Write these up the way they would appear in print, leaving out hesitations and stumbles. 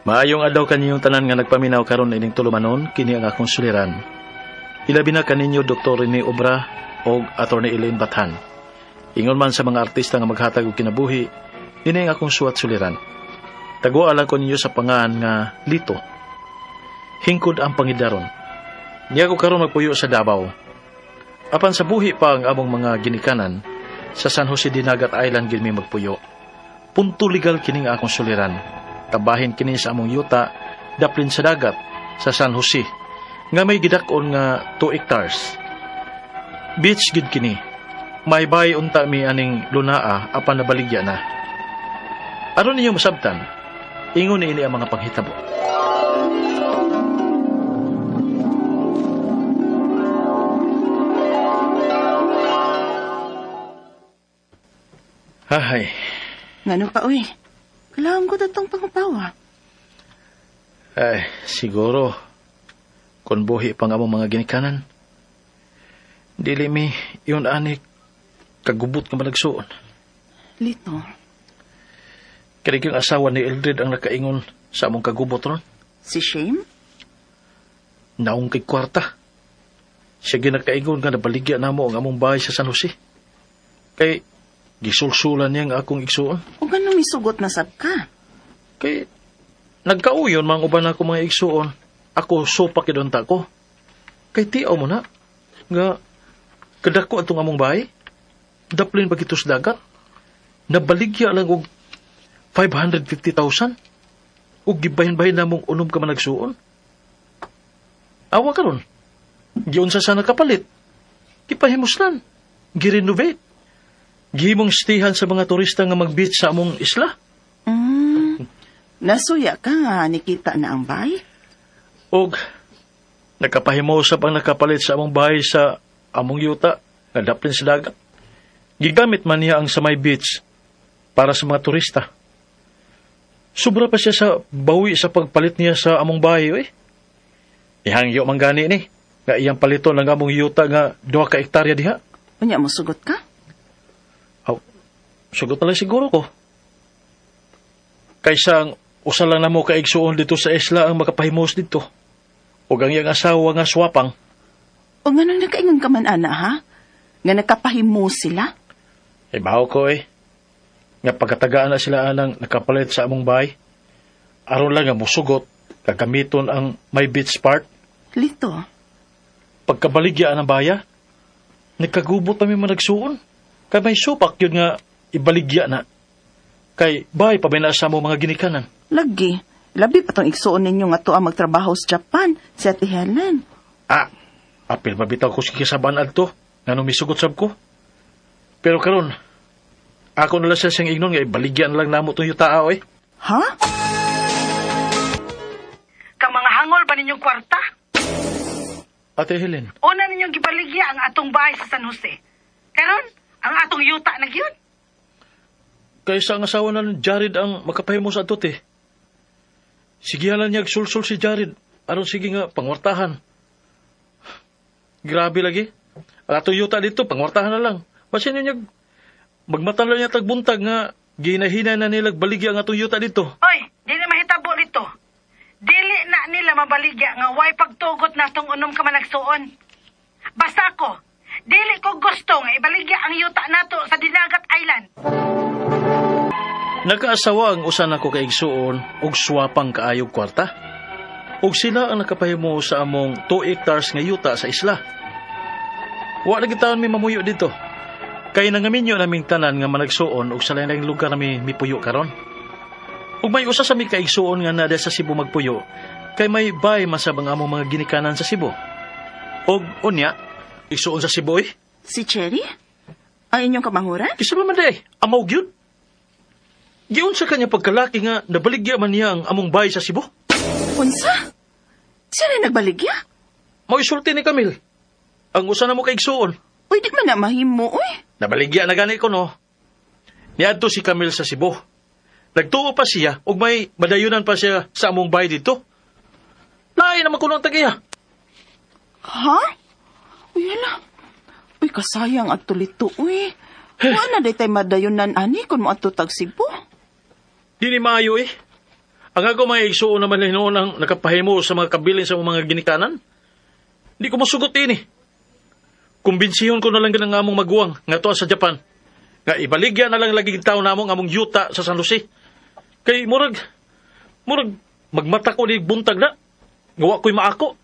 Maayong adlaw kaninyong tanan nga nagpaminaw karon ining tulumanon, kini ang akong suliran. Ilabi na kaninyo Dr. Rene Obra og Attorney Elaine Bathan. Ingon man sa mga artista nga maghatag og kinabuhi, ini ang akong suwat suliran. Taguan lang ko ninyo sa pangan nga Lito. Hingkod ang pangidaron. Niya ko karon magpuyo sa Davao. Apan sa buhi pa ang among mga ginikanan, sa San Jose Dinagat Island gid mi magpuyo. Punto legal kining akong suliran. Tabahin kini sa among yuta, daplin sa dagat, sa San Jose, nga may gidak-on nga 2 hectares. Beach gid kini. May bay unta mi aning lunaa apan nabaligya na. Aron ninyo masabtan, ingon niini ang mga panghitabo. Hahay. Ngano pa, uy? Kailangan ko datong pangupawa. Ay, siguro. Kung buhi pang among mga ginikanan. Dili mi, yun anik, kagubot nga malagsuon. Lito. Kaya yung asawa ni Eldred ang nakaingon sa among kagubot ron. Si Shane? Naong kay kwarta. Siya ginakaingon nga nabaligya na mo ang among bahay sa San Jose. Kay, gisulsulan niya ang akong igsuon. O ganun misugot na sab ka? Kay, nagkauyon mga uban ako mga igsuon. Ako, sopa kidonta ko. Kay tiaw mo na. Nga, kadako atong among bahay. Daplin ba kitos dagat? Nabaligya lang og 550,000. Og gibahin-bahin na mong unom ka man nagsuon. Awa karon. Giunsa sana kapalit. Gipahimuslan. Girenovate. Gihimong stihan sa mga turista nga mag-beach sa among isla. Nasuya ka nga, nikita na ang bahay? Og, nagkapahimosap ang nakapalit sa among bahay sa among yuta, nga daplin sa dagat. Gigamit man niya ang Samay Beach para sa mga turista. Sobra pa siya sa bawi sa pagpalit niya sa among bahay, eh. Ihangyo man gani ni, nga iyang paliton ang among yuta nga 2 ka hektarya diha. Unya mo sugot ka? Aw, sugot na lang siguro ko. Kaysa ang usa lang namo kaigsuon dito sa isla ang makapahimos dito. O ang iyang asawa nga swapang. O nga nang nakaingon ka man, ana, ha? Nga nakapahimos sila? Ibaw ko eh. Nga pagkatagaan na sila anang nakapalit sa among bahay. Aron lang nga musugot, gagamiton ang may beach part. Lito. Pagkabaligya ang baya, nagkagubot kami managsuon. Kay may supak yun nga ibaligya na. Kay bahay pa may nasa mo mga ginikanan. Lagi. Labi pa tong igsuon ninyo nga to ang magtrabaho sa Japan, si Ate Helen. Ah, apil mabitaw ko si kisaban adto, nga nung misugot sab ko. Pero karon, ako na lang siya siyang ignon nga ibaligyan lang namo tong yuta, oy. Ha? Kang mga hangol ba ninyong kwarta? Ate Helen. Una ninyong gibaligya ang atong bahay sa San Jose. Karon, ang atong yuta na gyud. Kaysa ang asawa na ni Jared ang makapahimo sa atot eh. Sige lang niya sulsul si Jared. Aron sige nga, pangwartahan. Grabe lagi. Ang atong yuta dito, pangwartahan na lang. Basin niya, magmata lang niya tagbuntag nga ginahina na nila baligya ang atong yuta dito. Oy, dili mahitabo dito. Dili na nila mabaligya nga way pagtugot na tong unom ka managsuon. Basta ako, dili ko gusto nga ibaligya ang yuta nato sa Dinagat Island. Nakaasawa ang usan ako kaigsuon og swapang kaayog kwarta. Og sila ang nakapahimo sa among 2 hectares nga yuta sa isla. Wa na gitaon mi mamuyo dito. Kay nangaminyo naming tanan nga managsuon og sa lain-laing lugar nami mipuyo karon. Ug may usa sa mi kaigsuon nga naa sa Cebu magpuyo, kay may bay masab ang among mga ginikanan sa Cebu. Og unya, igsuon sa Cebu eh. Si Cherry? Ang inyong kamanghuran? Kisa ba man day, amaw gyud. Giun sa kanya pagkalaki nga nabaligya man niya ang among bahay sa Cebu. Unsa? Siya na nagbaligya? Mao isulti ni Camille. Ang usa na mo kaigsuon. Uy, di man na mahimo, uy. Nabaligya na gani ko, no? Niadto si Camille sa Cebu. Nagtuo pa siya ug may madayunan pa siya sa among bahay dito. Lain naman kuno ang tag-iya. Ha? Uy, hala. Uy, kasayang at tulito, uy. Wala na day tay madayunan, ani, kung mo adto tag Cebu. Di ni maayo, eh. Ang ako mga igsuon naman hinuon ang nakapahimo sa mga kabilin sa mga ginikanan. Di ko masugot ini. Kumbinsihon ko na lang ganang among maguwang nga tuwa sa Japan. Nga ibaligya na lang lagi tao namo ang among yuta sa San Jose. Kay murag magmata ko ni buntag na. Nga wa ko'y maako.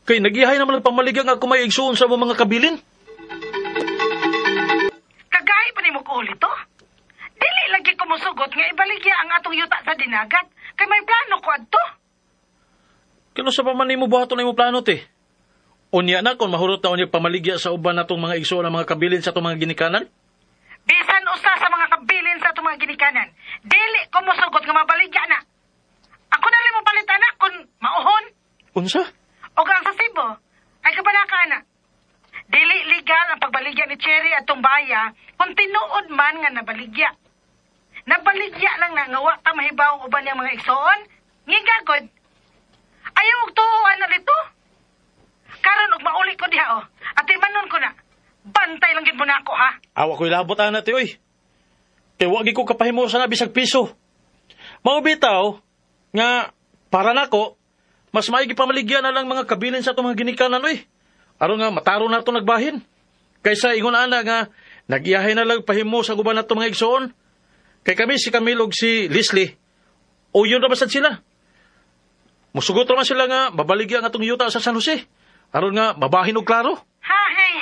Kay nagihay naman ang pamaligya nga ako may igsuon sa among mga kabilin. Kagay pa nimo ko ulit to? Dili lagi ko mosugot nga ibaligya ang atong yuta sa dinagat kay may plano ko adto. Kano sa pa man nimo buhaton na imo plano, te? Unya na kung mahurot na unya pamaligya sa uban natong mga igsuon ang mga kabilin sa atong mga ginikanan? Bisan usa sa mga kabilin sa atong mga ginikanan, dili ko mosugot nga mabaligya na. Ako na lang mo palit ana kung mauhon. Unsa? O ang sa Cebu, ay kabalaka ana. Dili legal ang pagbaligya ni Cherry atong baya kung tinuod man nga nabaligya. Nabaligya lang na nga wa ta mahibaw uban niyang mga igsoon, ngigagod. Ayaw og tuoan na dito. Karon og mauli ko diha oh. Atimanon ko na. Bantay lang gid mo na ako ha. Awa ko'y labot ana, te, oy. Kay wa gid ko kapahimo sa bisag piso. Mao bitaw nga para nako mas maigi pamaligya na lang mga kabilin sa atong mga ginikanan, oy. Aron nga mataro na ato nagbahin. Kaysa ingon ana nga nagiyahay na lang pahimo sa guban nato mga igsoon. Kay kami si Camille ug si Leslie, o yun ra sad sila. Musugot ra man sila nga mabaligya ang atong yuta sa San Jose. Aron nga mabahin og klaro. Ha, hey.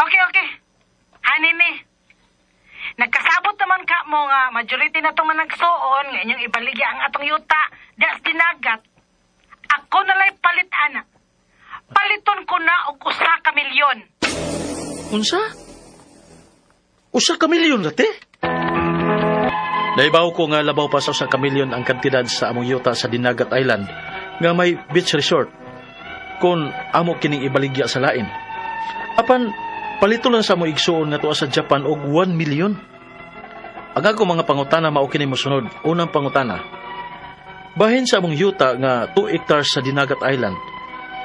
Okay. Hanini. Nagkasabot naman ka mo nga majority na itong managsuon nga inyong ibaligya ang atong yuta das dinagat. Ako na lay palit ana. Paliton ko na og 1 ka milyon. Unsa? 1 ka milyon na, te? Naibaw ko nga labaw pa sa 1 ka milyon ang kantidad sa among yuta sa Dinagat Island nga may beach resort kung amo kining ibaligya sa lain. Apan palito lang sa among igsuon nga tuwa sa Japan og 1 million. Ang ako mga pangutana mao kini mosunod. Unang pangutana. Bahin sa among yuta nga 2 hectares sa Dinagat Island,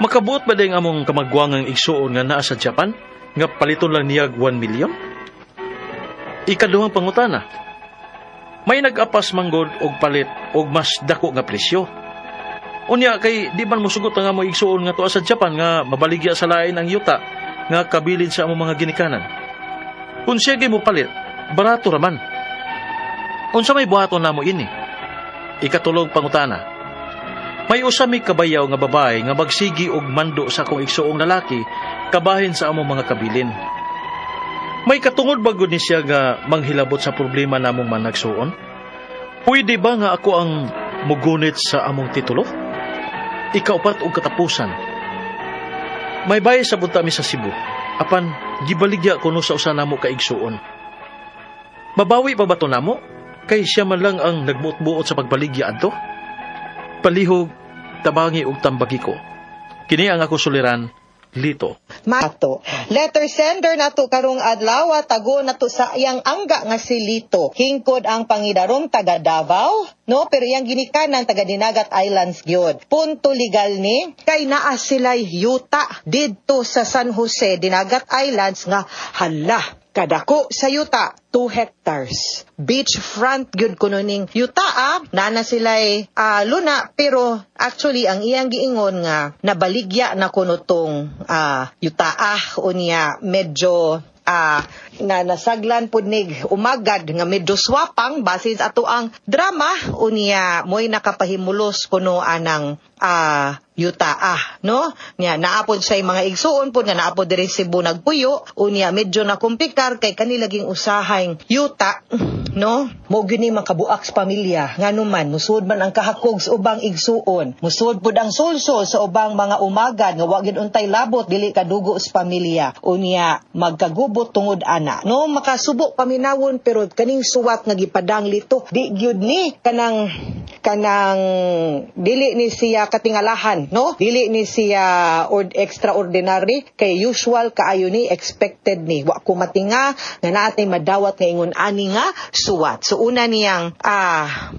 makabuot ba din among kamagwangang igsuon nga naa sa Japan nga paliton lang niyag 1 million? Ikaduhang pangutana. May nag-apas manggod og palit og mas dako nga presyo. Unya kay di man mosugot ang among igsuon nga tuwa sa Japan nga mabaligya sa lain ang yuta nga kabilin sa among mga ginikanan. Kung siya mo palit, barato raman. Unsa may buhaton namo ini? Ikatulong pangutana. May usa mi kabayaw nga babae nga magsigi og mando sa akong igsuong lalaki kabahin sa among mga kabilin. May katungod ba gud ni siya nga manghilabot sa problema namong managsuon? Pwede ba nga ako ang mugunit sa among titulo? Ikaupat og katapusan. May bayay sa bunta mi sa Cebu. Apan gibaligya kuno sa usa namo ka igsuon. Mabawi pa ba to namo? Kay siya man lang ang nagbuot-buot sa pagbaligya adto. Palihog, tabangi og tambagi ko. Kini ang ako suliran, Lito. Mato. Letter sender nato karong adlaw, tago nato sa iyang angga nga si Lito. Hingkod ang pangidarom taga Davao, no? Pero iyang ginikanan taga Dinagat Islands gyud. Punto legal ni kay naa sila'y yuta didto sa San Jose, Dinagat Islands nga hala kadako sa yuta, 2 hectares. Beach front gyud kuno ning yuta ah. Nana sila'y luna pero actually ang iyang giingon nga nabaligya na kuno tong yuta ah unya medyo na nasaglan pud nig umagad nga medyo swapang basin sa ato ang drama unya mo'y nakapahimulos kuno anang yuta ah, no? Nya naapod siya mga igsuon pud nga naapod diri Cebu nagpuyo unya medyo nakumplikar kay kanila ging usahay yuta, no? Mo gyud ni makabuak sa pamilya ngano man musud man ang kahakog sa ubang igsuon, musud pud ang sulsul sa ubang mga umagad nga wa gyud untay labot, dili kadugo sa pamilya unya magkagubot tungod ana, no? Makasubo paminawon pero kaning suwat nga gipadang lito di gyud ni kanang dili ni siya katingalahan, no? Dili ni siya extraordinary kay usual kaayo ni, expected ni. Wa ko matinga nga naatay madawat nga ingon ani nga suwat. So una niyang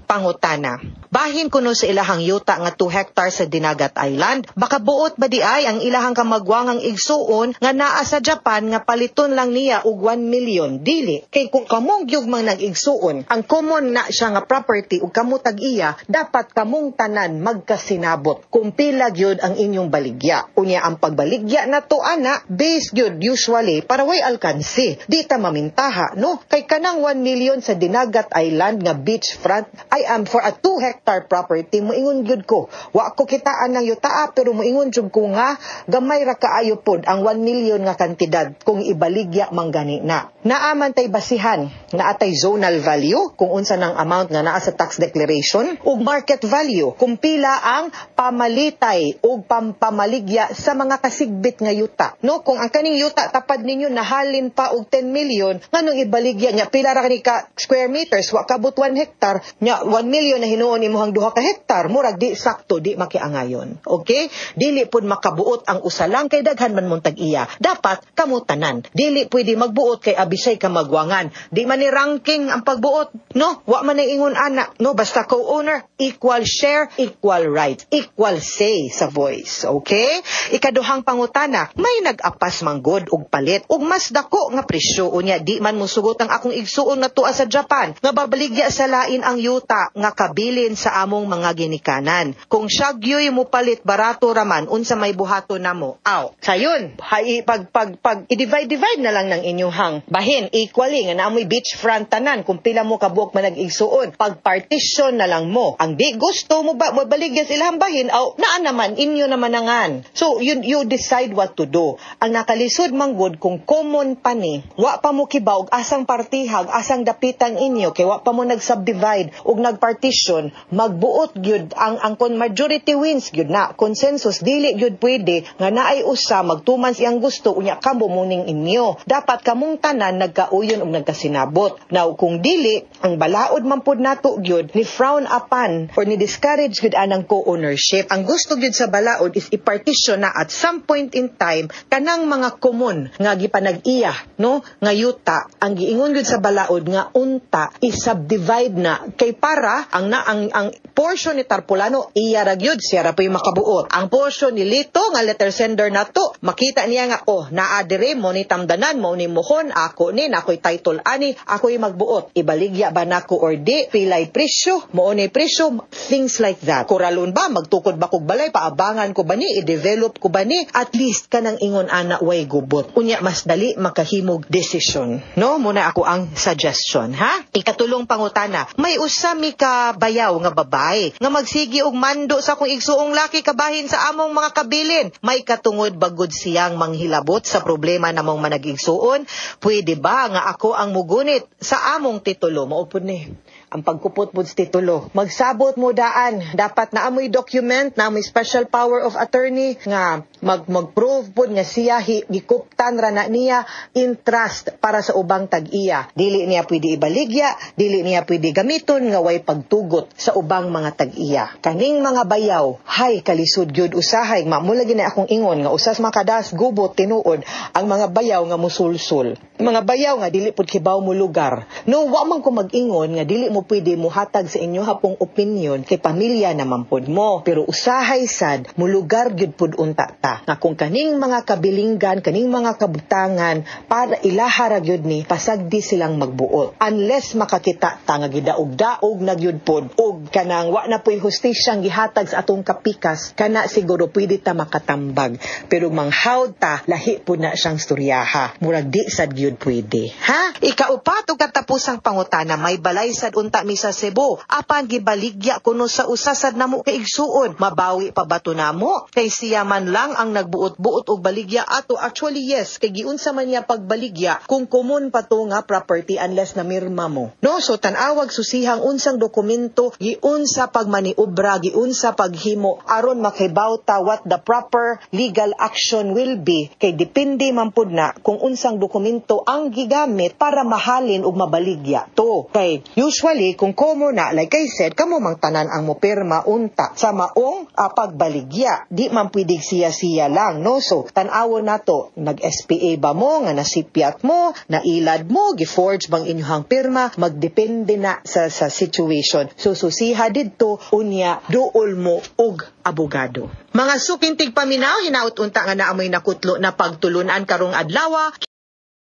pangutana. Bahin kuno sa ilahang yuta nga 2 hectares sa Dinagat Island. Baka buot ba di ay ang ilahang kamagwangang igsuon nga naa sa Japan nga paliton lang niya og 1 million? Dili. Kay kung kamong gyugmang nag-igsuon, ang common na siya nga property ug kamo tag-iya, dapat kamong tanan magkasinabot kung pila gyud ang inyong baligya. Unya ang pagbaligya na to ana, base gyud usually para way alkansi. Di ta mamintaha, no? Kay kanang 1 million sa Dinagat Island nga beach front I am for a 2 hectare property, moingon gyud ko. Wa ko kitaan ng yutaa, pero moingon jud ko nga gamay ra kaayo pod ang 1 million nga kantidad kung ibaligya man gani na. Naa man tay basihan, naa tay zonal value kung unsa nang amount nga naa sa tax declaration ug market value kung pila ang pamalitay ug pampamaligya sa mga kasigbit nga yuta. No, kung ang kaning yuta tapad ninyo nahalin pa og 10 million, nganong ibaligya niya pila ra kani ka square meters, wa kabot 1 hectare nya 1 million na hinuon imong 2 ka hektar, murag di sakto, di makiangayon. Okay? Dili pud makabuot ang usa lang kay daghan man mong tag-iya. Dapat kamo tanan. Dili pwede magbuot kay abisay ka magwangan. Di man ni ranking ang pagbuot, no? Wa man ni ingon ana, no? Basta co-owner, equal share, equal right, equal say sa voice. Okay? Ikaduhang pangutana, may nag-apas manggod og palit og mas dako nga presyo, unya di man mosugot ang akong igsuon nga tuwa sa Japan nga babaligya sa lain ang yuta nga kabilin sa among mga ginikanan. Kung siya gyoy mo palit barato raman, unsa may buhaton namo? Aw, sayon, hay pag pag pag i-divide divide na lang ng inyuhang bahin equally nga naamoy beach front tanan kung pila mo kabuok man nag-igsuon. Pag partition na lang mo. Ang di gusto mo ba mo baligya sa ilahang bahin, aw naa naman inyo naman nangan. So you decide what to do. Ang nakalisod manggod kung common pa ni, wa pa mo kibaw og asang partihag, asang dapitan inyo kay wa pa mo nag-subdivide ug nag-partition, magbuot gyud ang kon majority wins gyud na consensus. Dili gyud pwede nga naay usa magtuman siyang gusto unya kamo muning inyo. Dapat kamong tanan nagkauyon ug nagkasinabot. Now kung dili, ang balaod man pud nato gyud ni frown upon or ni discourage gyud anang co-ownership. Ang gusto gyud sa balaod is i-partition na at some point in time kanang mga common nga gipanag-iya, no, nga yuta. Ang giingon gyud sa balaod nga unta i-subdivide na kay para ang na ang portion ni Tarpulano, iya ra gyud, siya ra po'y makabuot. Ang portion ni Lito nga letter sender nato, makita niya nga, oh, naa dire mo ni tamdanan mo ni mohon ako ni nakoy title ani, ako'y magbuot, ibaligya ba nako or di, pilay presyo mo ni presyo, things like that. Kuralon ba, magtukod ba kog balay, paabangan ko ba ni, i-develop ko ba ni, at least kanang ingon ana way gubot, unya mas dali makahimog decision, no? Muna ako ang suggestion, ha. Ikatulong pangutana, may usa mi ka bayaw nga babae nga magsigi og mando sa akong igsuong laki kabahin sa among mga kabilin. May katungod bagod siyang manghilabot sa problema namong manag-igsuon? Pwede ba nga ako ang mugunit sa among titulo? Mao pud ni ang pagkupot pud sa titulo. Magsabot mo daan, dapat na amoy document, na amoy special power of attorney nga mag-prove pud nga siya gikuptan ra na niya in trust para sa ubang tag-iya. Dili niya pwede ibaligya, dili niya pwede gamiton nga way pagtugot sa ubang mga tag-iya. Kaning mga bayaw, hay kalisod gyud usahay, mao lagi na akong ingon nga usas makadas gubot tinuod ang mga bayaw nga musulsul. Mga bayaw nga dili pud kibaw mo lugar. No, wa man ko mag-ingon nga dili mo pwede muhatag sa inyo hapong opinion kay pamilya naman pud mo. Pero usahay sad, mulugar gyud pud unta ta. Nga kung kaning mga kabilinggan, kaning mga kabutangan, para ilaha ra gyud ni, pasagdi silang magbuot. Unless makakita ta nga gidaog-daog na gyud pud og kanang wa na puy hustisyang gihatag sa atong kapikas, kana siguro pwede ta makatambag. Pero manghawd ta, lahi pud na siyang storyaha. Murag di sad gyud pwede. Ha? Ikaupat ug katapusang pangutana, may balay sad unta mi sa Cebu. Apan gibaligya kuno sa usa sad namo ka igsuon. Mabawi pa ba to namo? Kay siya man lang ang nagbuot-buot og baligya ato. Actually yes, kay giunsa man niya pagbaligya kung common pa to nga property unless na mirma mo. No, so tan-awag susihang unsang dokumento, giunsa pagmaniobra, giunsa paghimo aron makibaw ta what the proper legal action will be, kay depende man pud na kung unsang dokumento ang gigamit para mahalin ug mabaligya to. Kay usually kung komo na, like I said, kamo mang tanan ang mopirma unta sa maong pagbaligya. Di man pwedeng siya-siya. siya lang, no? So tan-awon nato, nag-SPA ba mo nga nasipyat mo, nailad mo, gi-forge bang inyong pirma, magdepende na sa situation. So susiha didto, unya duol mo og abogado. Mga suking tigpaminaw, hinaut unta nga naa moy nakutlo na pagtulunan karong adlaw.